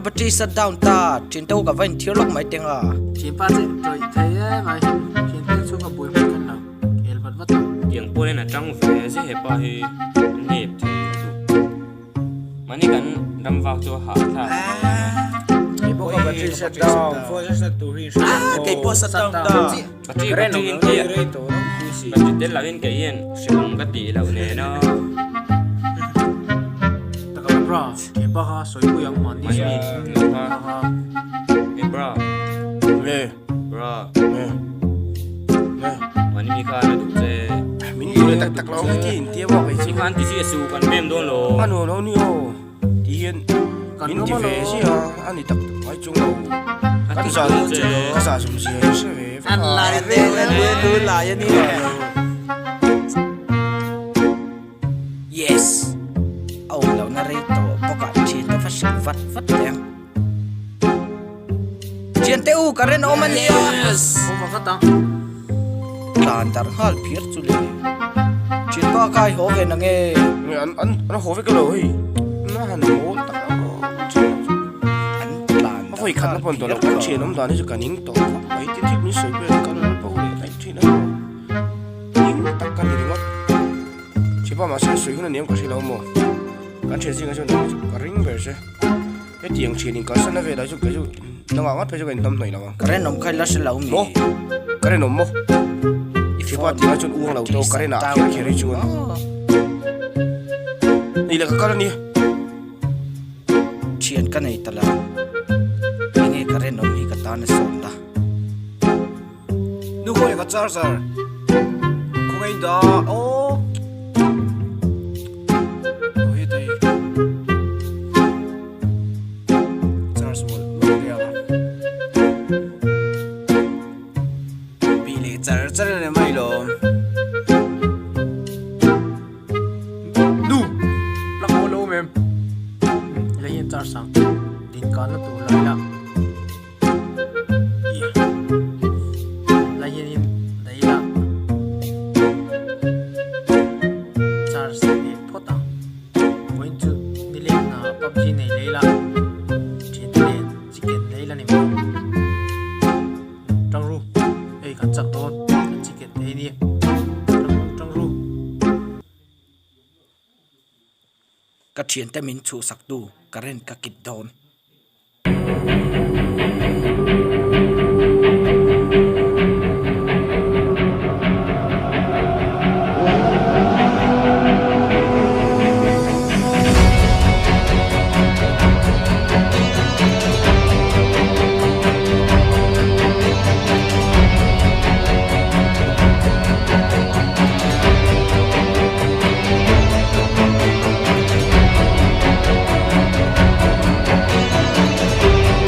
battery shut down ta. Thian te u ka va inthiar lawk mai teng a. Thianpa che tawih thei e mai. Thian te chu ka buai hman khan lo. Khel vat vat a. Tiang pawn in a tang ve zia hepa hi a nep thei lutuk. Mahni kan ram vak chu a hah thlak a. Kei pawh ka battery shut down phone shut tur hi hre Ah, kei pawh shut down ta. Battery battery in kei battery tel loh in kei hian hrehawm ka tih loh nen a. Taka bra, thianpa kha sawipui ang mahni sawi kha. Hey bra. Nge. Bra. Nge. Nge. Mahni mi khan a duh che. Min duh leh tak tak lo ang ti in tia maw kei chu. Ti khan ti si a su kan mem dawn lo. A nuam lo ni aw. Ti hian min ti ve zia a ni tak tak mai chung lo. Kan za ka za zum zia hi hre ve vek a. An lai vel a ni lu lai a ni. Yes. A awm lohna rei tawh bawk ah thian te va hrilh vat vat teh ang. Thian te u ka rinawm a nia. Yes. Awm vat ang. Tlan darh nghal phiar chu le. Thian pa kai haw ve na nge. Nge an an an haw vek elo hei. Na han mawl tak ang thian chu. An tlan A vawi khatna pawn tawh lo kan thian awm dan hi chu ka ning tawh khawp mai tin thil min sawi pawh hian ka lal bo leh daih thin a maw. Ning tak ka ni ringawt. Thianpa mahse sawi hun a niam ka hre lo maw. Kan thian zingah chuan ka ring ber che. Hetiang thian in kalsan na velah chu kei chu nangah ngat phei chu ka inhnam hnaih lo ang. Ka rinawm kha ila hre lo mi. Maw? Ka rinawm maw? Thipa tingah chuan uang lo tawh ka rinah kher kher hi chuan. Ni leh ka kal a nia. Thian ka nei ta lo. Enge ka rinawm hi ka tan a sawn la. Nu khawngaih ka charger khawngaih in dah aw aw hetei charge mawlh mawlh te ang bih leh char char a ni mai lawm nu plug maw lo awm em lei hian charge ang din kanna tur lai la. Lai hianin daih ila charge leh phawt ang vawiin chu nileng hna pubg nei leh ila thiante nen chicken leh ila ni mai tang ru hei kan chak dawn kan chicken te hi nia tang ru tang ru. Ka thiante min chhuhsak tu current ka kit dawn.